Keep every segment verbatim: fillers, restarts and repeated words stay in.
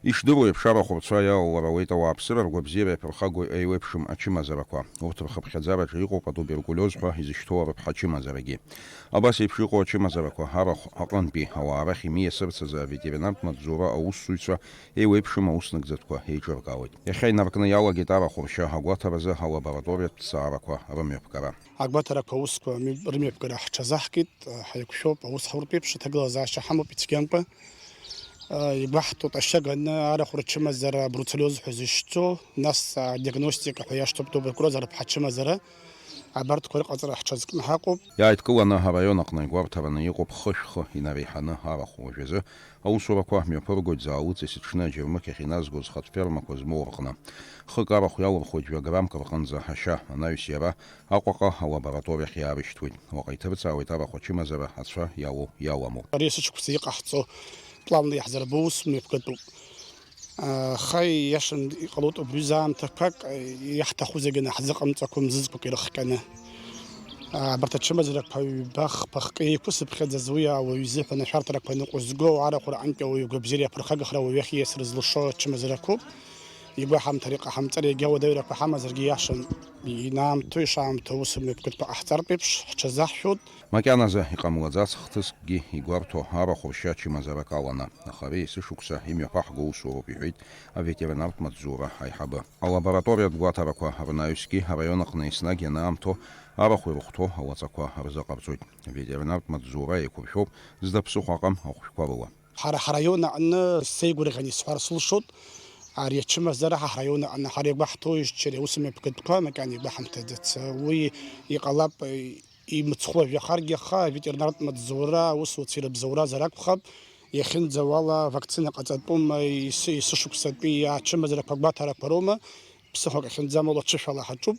Ишдыру еиԥш, арахә рцәа иалалар ауеит ауааԥсыра ргәабзиара иаԥырхагоу еиуеиԥшым ачымазарақәа. Урҭ рхыԥхьаӡараҿы иҟоуп атуберкулиоз ҳәа изышьҭоу арыԥҳа чымазарагьы. Абас еиԥш иҟоу ачымазарақәа арахә аҟынтәи ауаа рахь имиасырц азы аветеринартә маҵзура аусзуҩцәа еиуеиԥшым аус нагӡатәқәа еиҿыркаауеит. Иахьа инаркны иалагеит арахә ршьа агәаҭаразы алабораториатә ҭҵаарақәа рымҩаԥгара. Агәаҭарақәа аусқәа рымҩаԥгара ҳҽазаҳкит, ҳаиқәшәоуп, аус ҳауртә еиԥш аҭагылазаашьа ҳамоуп ицәгьамкәа. Игәаҳҭоит ашьа ганы арахә рчымазара, бруцеллез ҳәа зышьҭоу, нас адиагностика ҳәа иашьҭоуп туберкулиоз арыԥҳа чымазара. Абарҭқәа рыҟаҵара ҳҽазкны ҳаҟоуп. Иааидкыланы араион аҟны игәарҭараны иҟоуп хышә-хы инареиҳаны арахә. Уажәазы аусурақәа мҩаԥыргоит Заалыҵ есыҽны аџьармыкьахь иназгоз хатә фермақәа змоу рҟны. Хык арахә иалырхуеит жәа-граммк рҟынӡа ашьа, анаҩс иара Аҟәаҟа алабораториахь иаарышьҭуеит. Уаҟа иҭырҵаауеит арахә ачымазара ацәа иалоу иаламоу. Ари есышықәса иҟаҳҵо планла иаҳзырбо ус мҩаԥгатәуп. Аха ииашан иҟалоит убри аамҭақәак иаҳҭаху зегьы наҳзыҟамҵақәо мзызқәак ирыхҟьаны. Абарҭ ачымазарақәа ҩба-хԥа хкы еиқәсыԥхьаӡаз уи ауаҩ изыҳәан ашәарҭарақәа ныҟәызго, арахә рҟынтәи ауаҩы игәабзиара иаԥырхагахра ауаҩы иахь ииасра зылшо ачымазарақәоуп. Игәаҳамҭар, иҟаҳамҵар, егьа уадаҩрақәа ҳамазаргьы ииашан, инаамҭоу, ишаамҭоу аус мҩаԥгатәқәа ҟаҳҵартә еиԥш, ҳҽазаҳшәоит. Макьаназы иҟамлаӡац хҭыскгьы игәарҭо арахә ршьа чымазарак аланы, аха ари есышықәса имҩаԥаҳго усуроуп, иҳәеит аветеринартә маҵзура аиҳабы. Алабораториатә гәаҭарақәа рнаҩсгьы араион аҟны еснагь ианаамҭоу арахә ирыхәҭоу ауаҵақәа рзыҟарҵоит. Аветеринартә маҵзура еиқәыршәоуп зда ԥсыхәа ыҟам ахәшәқәа рыла. Ҳара ҳраион аҟны сеигәырӷьан исҳәар сылшоит, ари ачымазара ҳа ҳраион аҟны ҳара игәаҳҭоижьҭеи ари аус мҩаԥгатәқәа макьана игәаҳамҭаӡац. Уи иҟалап, имыцхәы ажәахаргьы, аха аветеринартә маҵзура аусуцәа ирыбзоуразар акәхап, иахьынӡауала авакцина ҟаҵатәума, ес-, есышықәсатәи ачымазарақәа гәаҭарақәа роума, ԥсыхәак ахьынӡамоу аҽышәала ҳаҿуп,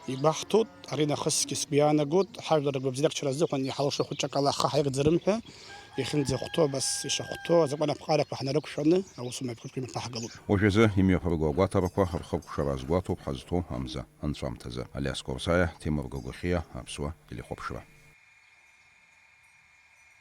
игәаҳҭоит, ари нахысгьы сгәы иаанагоит, ҳажәлар ргәабзиарахьчара азыҳәан иҳалшо хәыҷык ала ҳхы ҳаигӡарым ҳәа, иахьынӡахәҭоу абас ишахәҭоу азакәан аԥҟарақәа ҳнарықәшәаны аус мҩаԥгатәқәа имҩаԥаҳгалоит. Уажәазы имҩаԥырго агәаҭарақәа рхыкәшара азгәаҭоуп ҳазҭоу амза анҵәамҭазы. Алиас Курсаиа, Ҭемыр Гогохиа, Аԥсуа телехәаԥшра.